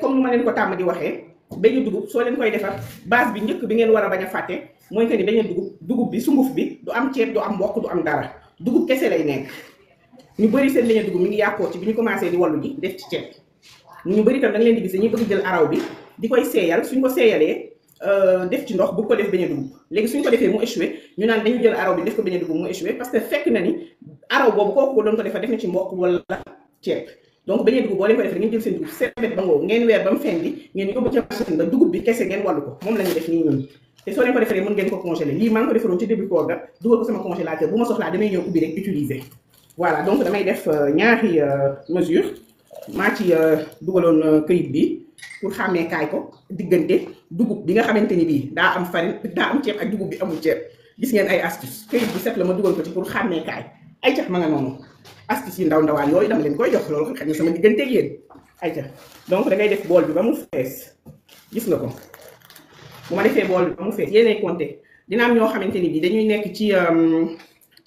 comme ni ma leen ko tàmm di waxee beñe dugub soo leen koy defar base bi njëkk bi ngeen war a bañ a fàtte mooy que ni beñe dugub bi sunguf bi du am ceeb du am mboq du am dara dugub kese lay nekk. ñu bëri seen beñe dugub mi ngi yàqoo ci bi ñu commencé di wallu ji def ci ceeb ñu bëri tam da nga leen di gis dañuy bëgg jël araw bi di koy seeyal suñ ko seeyalee def ci ndox bu ko def beñe dugub léegi suñ ko defee mu échoué ñu naan dañu jël araw bi def ko beñe dugub mu échoué parce que fekk na ni araw boobu kooku ko doon ko defar def na ci mboq wala ceeb. donc beñe dugub boo leen ko defee ngeen jël seen dugub sebet ba ngoo ngeen weer ba mu fendi ngeen yóbbu ca machine ba dugub bi kese ngeen wallu ko moom la ñu def nii ñun te soo leen ko defaree mën ngeen ko congeler lii maa ngi ko defaroon ci début koor ga dugal ko sama congélateur bu ma soxlaa damay ñëw ubbi rek utiliser. voilà donc damay def ñaari mesure maa ci dugaloon këyit bi pour xàmmee kaay ko diggante dugub bi nga xamante ni bii daa am farine daa am ceeb ak dugub bi amul ceeb gis ngeen ay astuce këyit bi set la ma dugal ko ci pour xàmmee kaay ay cax ma nga noonu astuce yi ndaw ndawaan yooyu dama leen koy jox loolu xam ne sama digganteeg yéen ay cax donc da ngay def bool bi ba mu fees gis nga ko bu ma defee bool bi ba mu fees yéenay compter dina am ñoo xamante ni bii dañuy nekk ci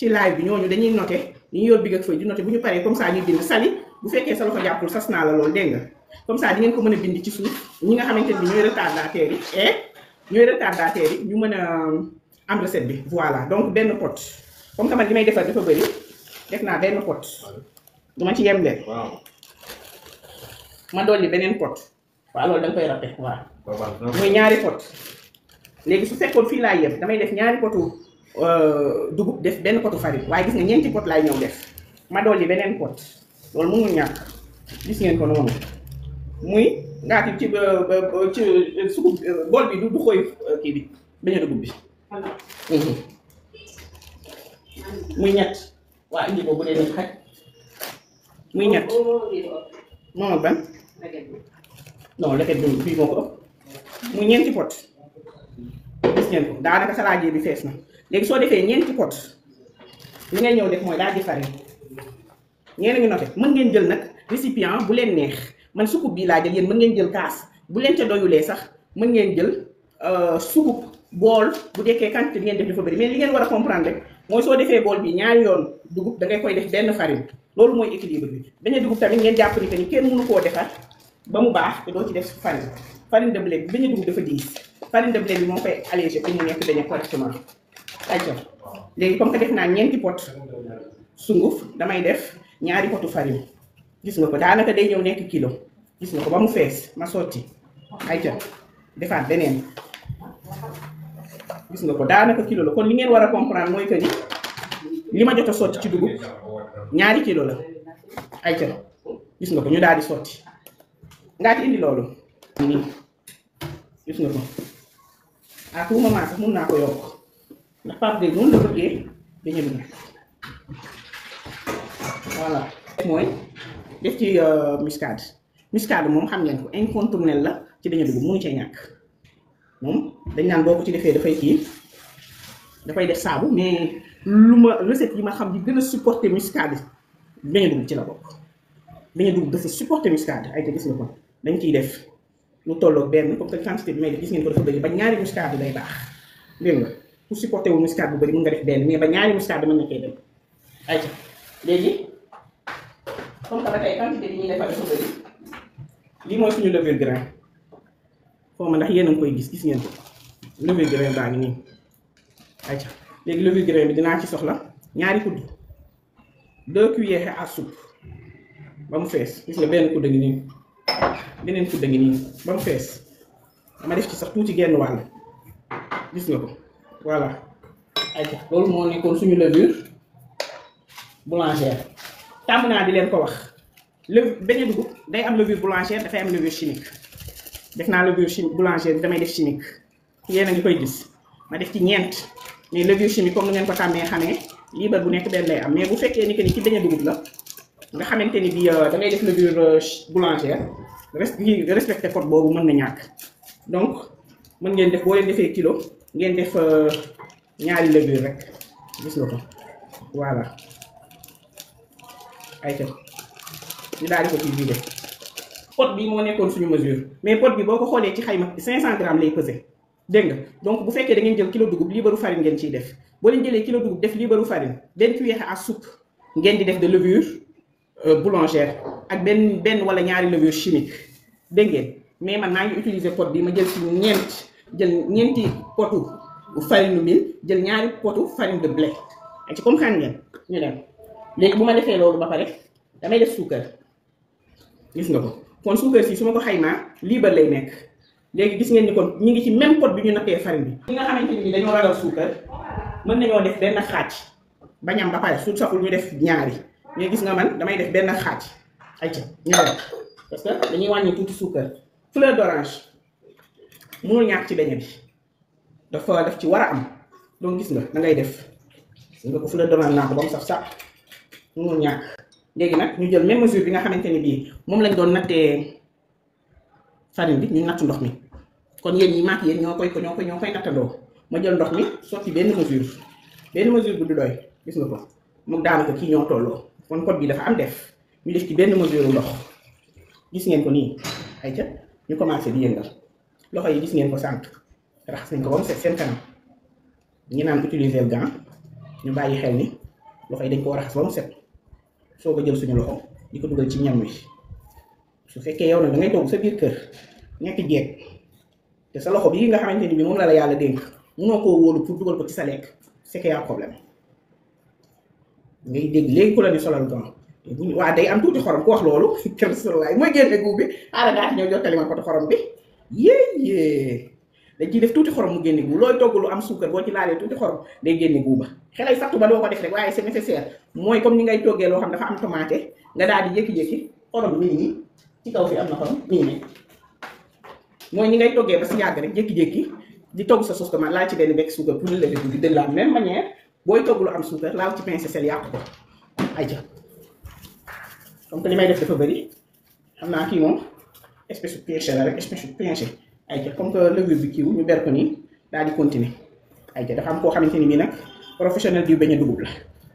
live bi ñooñu dañuy noter ñu yor big ak feuille di noter bu ñu paree comme ça ñuy bind sali bu fekkee sa loxo jàppul sas naa la loolu dégg nga comme ça di ngeen ko mën a bind ci suuf ñi nga xamante ni ñooy retardataires yi ñu mën a am recette bi voilà donc benn pot comme que man li may defar dafa bëri def naa benn pot duma ci yem leen ma dolli beneen pot waaw loolu da nga koy râpé waaw muy ñaari pot léegi su fekkoon fii laa yem damay def ñaari potu dugub def benn potu farine waaye gis nga ñeenti pot laay ñëw def ma dolli beneen pot loolu mënul ñàkk gis ngeen ko noonu muy ngaati ci sugub bool bi du xooy kii bi beñe dugub bi muy ñett waa indi boobu dee nañ xaj muy ñett moom ak ban non leket bi fii moo ko ëpp muy ñeenti pot gis ngeen ko daanaka salade bi fees na léegi soo defee ñeenti pot li ngay ñëw def mooy daal di farine ñeena ngi noté mën ngeen jël nag récipient bu leen neex man sukub bii laa jël yéen mën ngeen jël kaas bu leen ca doyulee sax mën ngeen jël sukub bool bu dekkee quantité bi ngeen def dafa bëri mais li ngeen war a comprendre rek mooy soo defee bool bi ñaari yoon dugub da ngay koy def benn farine loolu mooy équilibre bi beñe dugub tamit ngeen jàpp ni que ni kenn mënu koo defar ba mu baax te doo ci def farine de blé bi beñe dugub dafa diis farine de blé bi moo koy allégé pour mu nekk beñe correctement ayca léegi comme que def naa ñeenti pot sunguf damay def ñaari potu farine gis nga ko daanaka day ñëw nekk kilo gis nga ko ba mu fees ma sotti ayca defaat beneen gis nga ko daanaka kilo la kon li ngeen war a comprendre mooy que ni li ma jot a sotti ci dugub ñaari kilo la ayca gis nga ko ñu daal di sotti ngaa ci indi loolu nii gis nga ko à tout moment sax mun naa ko yokk ndax Pape Gueye noonu la bëggee dañu dugg voilà mooy def ci muscade moom xam ngeen ko incontournel la ci dañu dugg mënu cee ñàkk moom dañ naan boo ko ci defee dafay kii dafay def saabu mais lu ma recette yi ma xam di gën a supporter muscade dañu dugg ci la bokk dañu dugg dafa supporter muscade ay te gis nga ko dañ ciy def lu tolloog benn comme que quantité bi may def gis ngeen ko dafa bëri ba ñaari muscade day baax dégg nga pour supporter wu muscade bu bëri mën nga def benn mais ba ñaari muscade mën na koy dem ayca léegi comme que ba tey quantité bi ñuy defar dafa bëri lii mooy suñu levure grain xaw ma ndax yéen a ngi koy gis ngeen ko levure grain baa ngi nii ayca léegi levure grain bi dinaa ci soxla ñaari kudd 2 cuillères à soupe ba mu fees gis nga benn kudd ngi nii beneen kudd ngi nii ba mu fees dama def ci sax tuuti genn wàll gis nga ko voilà ayca loolu moo nekkoon suñu levure boulangère tàmm naa di leen ko wax beñe dugub day am levure boulangère dafay am levure chimique def naa levure chimique boulangère bi damay def chimique yéen a ngi koy gis ma def ci ñeent mais levure chimique comme ni ngeen ko tàmmee xamee liibar bu nekk benn lay am mais bu fekkee ni que ni ci beñe dugub la nga xamante ni bi da ngay def levure boulangère respecté code boobu mën na ñàkk donc mën ngeen def boo leen defee kilo ngeen def ñaari levure rek gis nga ko voilà ayca ñu daal di ko ci vidé pot bi moo nekkoon suñu mesure mais pot bi boo ko xoolee ci xayma 500 grammes lay peser dégg nga donc bu fekkee da ngeen jël kilo dugub liibaru farine ngeen ciy def boo leen jëlee kilo dugub def liibaru farine benn cuillère à soupe ngeen di def de levure boulangère ak benn wala ñaari levure chimique dégg ngeen mais man maa ngi utiliser pot bi ma jël ci ñeenti potu farine mil jël ñaari potu farine de blé ak ci comme xam ngeen ñu dem léegi bu ma defee loolu ba pare damay def suukar gis nga ko kon suukar si su ma ko xaymaa liibar lay nekk léegi gis ngeen ni kon ñu ngi ci même pot bi ñu nattee farine bi. ñi nga xamante ni dañoo ragal suukar mën nañoo def benn xaaj bañam ba pare su saful ñu def ñaari mais gis nga man damay def benn xaaj ay ca ñu dem parce que dañuy wàññi tuuti suukar. fleur d'orange mënul ñàkk ci beñe bi dafa def ci war a am donc gis nga da ngay def gis nga ko fleur d'orange naa ko ba mu saf sax mënul ñàkk. léegi nag ñu jël même mesure bi nga xamante ni bii moom lañ doon nattee farine bi ñu natt ndox mi kon yéen ñi maak yéen ñoo koy nattandoo ma jël ndox mi sotti benn mesure bu du doy gis nga ko moom daanaka kii ñoo tolloo kon pot bi dafa am def ñu def ci benn mesure ndox gis ngeen ko nii ay ca ñu commencé di yëngal loxo yi gis ngeen ko sànq raxas nañ ko ba mu set seen kanam ñi naan utiliser gant ñu bàyyi xel ni loxo yi dañ ko war a raxas ba mu set soo ko jël suñu loxo di ko dugal ci ñam wi su fekkee yow nag da ngay toog sa biir kër nekk jeeg te sa loxo bii nga xamante ni bi moom la yàlla dénk munoo koo wóolu pour dugal ko ci sa lekk c'est que y a problème ngay dégg léegi ku la ni solal gant waa day am tuuti xorom ku wax loolu kër solaay mooy génne guub bi aara daati ñëw jottali ma ko xorom bi yéeyée dañ ciy def tuuti xorom mu génne guub looy togg lu am suukar boo ci laalee tuuti xorom day génne guuba xelay fattu ba doo ko def rek waaye c'est nécessaire mooy comme ni ngay toggee loo xam dafa am tomate nga daal di jékki-jékki xorom mi ngi nii ci kaw fi am na xorom nii ne mooy ni ngay toggee ba si yàgg rek jékki-jékki di togg sa sauce tomate laal ci benn bekk suukar pour lever bi de la même manière booy togg lu am suukar laal ci pincé sel yàq ko ayca comme que li may def dafa bëri xam naa kii moom espèce de pincé la rek espèce de pincé ayca comme que levure bi kiiwu ñu ber ko nii daal di continuer ayca dafa am koo xamante ni bii nag professionnel du beñe dugub la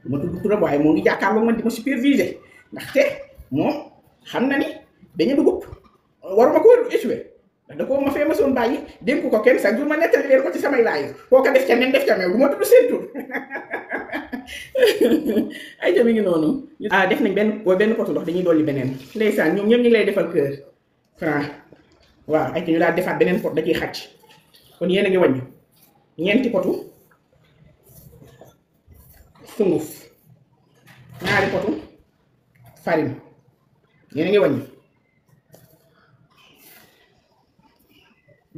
du ma tudd turam waaye moo ngi jàkkaarloo man di ma superviser ndaxte moom xam na ni beñe dugub waruma ko war échoué ndax da ko ma fee ma soon bàyyi dénk ko kenn sax du ma nettali leen ko ci samay laay koo ko def ca nen def ca meew du ma tudd seen tur ay ca mi ngi noonu def nañ benn potu ndox dañuy dolli beneen ndeysaan ñoom ñëpp ñu ngi lay defal kër franc waaw ay ca ñu daal defaat beneen pot da ciy xàcc kon yéen a ngi wàññi ñeenti potu sunguf ñaari potu farine yéen a ngi wàññi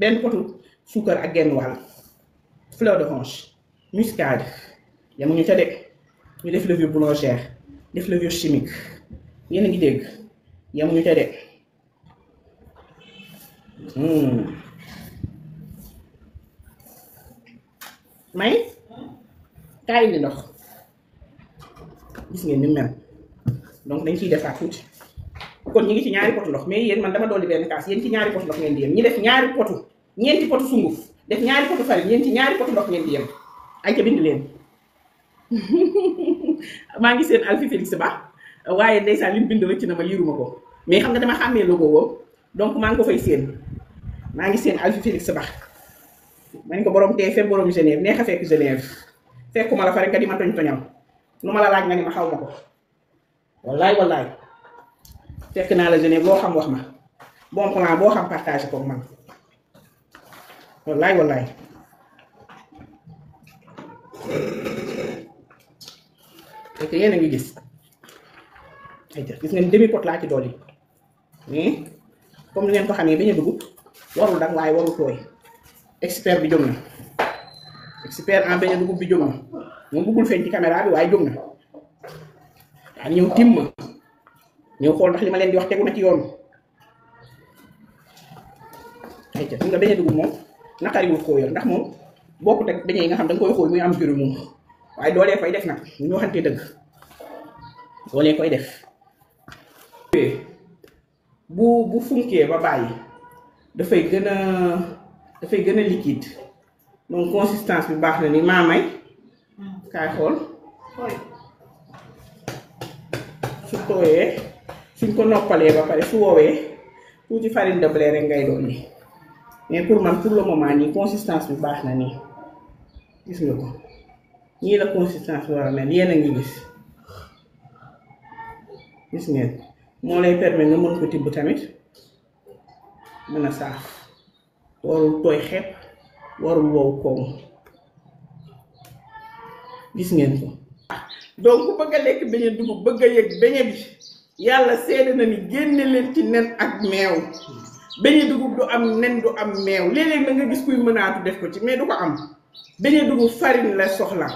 benn potu suukar ak genn wàll fleur d'orange muscade yamuñu ca de ñu def levure boulangère def levure chimique yéen a ngi dégg yamuñu ca de may kaay li ndox gis ngeen ni mel donc dañ ciy defaat tuuti kon ñi ngi ci ñaari potu ndox mais yéen man dama dolli benn kaas yéen ci ñaari potu ndox ngeen di yem ñi def ñaari potu ñeenti potu sunguf def ñaari potu farine yéen ci ñaari potu ndox ngeen di yem ay ca bind leen maa ngi seen Alphie Félix Ba waaye ndeysaan li mu bind rëcc na ma liiruma ko mais xam nga dama xàmmee logo woo donc maa ngi ko fay seen maa ngi seen Alphie Félix Ba ma ne ko borom TFM borom Genève neex a fekk Genève fekkuma la fa rek nga di ma toñ toñam lu ma la laaj nga ni ma xaw ma ko wallaay fekk naa la Genève loo xam wax ma bon plan boo xam partagé ko man wallaay te yéen a ngi gis gis ngeen demi pot laa ci dolli mais comme ni ngeen ko xamee bañ a dugub warul dang waaye warul tooy expert bi jóg na expert en bañ a dugub bi jóg na moom bëggul feeñ ci caméra bi waaye jóg na daa ñëw tim ma ñëw xool ndax li ma leen di wax tegu na ci yoon ayca fi nga bañ a dugub moom naqariwul xóoyal ndax moom bokkut ak beñe yi nga xam da nga koy xóoy muy am juru moom waaye doolee koy def nag ñu waxante dëgg doolee koy def bu funkee ba bàyyi dafay gën a liquide donc consistance bi baax na ni maa may kaay xool su tooyee suñ ko noppalee ba pare su woowee tuuti farine de blé rek ngay doon ni mais pour man pour le moment nii consistance bi baax na nii gis nga ko ñii la consistance bi war a mel yéen a ngi gis ngeen moo lay permettre nga mën ko tibb tamit mën a saaf warul tooy xepp warul wow koŋ gis ngeen ko donc ku bëgg a lekk beñe dugub bëgg a yëg beñe bi yàlla seede na ni génne leen ci nen ak meew beñe dugub du am nen du am meew léeg-léeg na nga gis kuy mënaatu def ko ci mais du ko am beñe dugub farine la soxla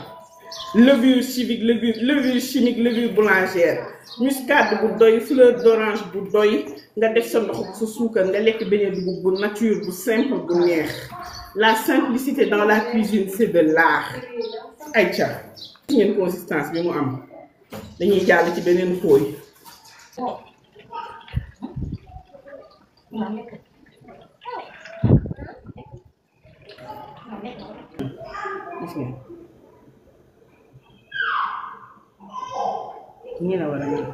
levure chimique levure boulangère muscade bu doy fleur d'orange bu doy nga def sa ndox bu sa suukar nga lekk beñe dugub bu nature bu simple bu neex la simplicité dans la cuisine c'est de l'art ayca gis ngeen consistance bi mu am dañuy jàll ci beneen fooy gis ngeen ñi la war a mel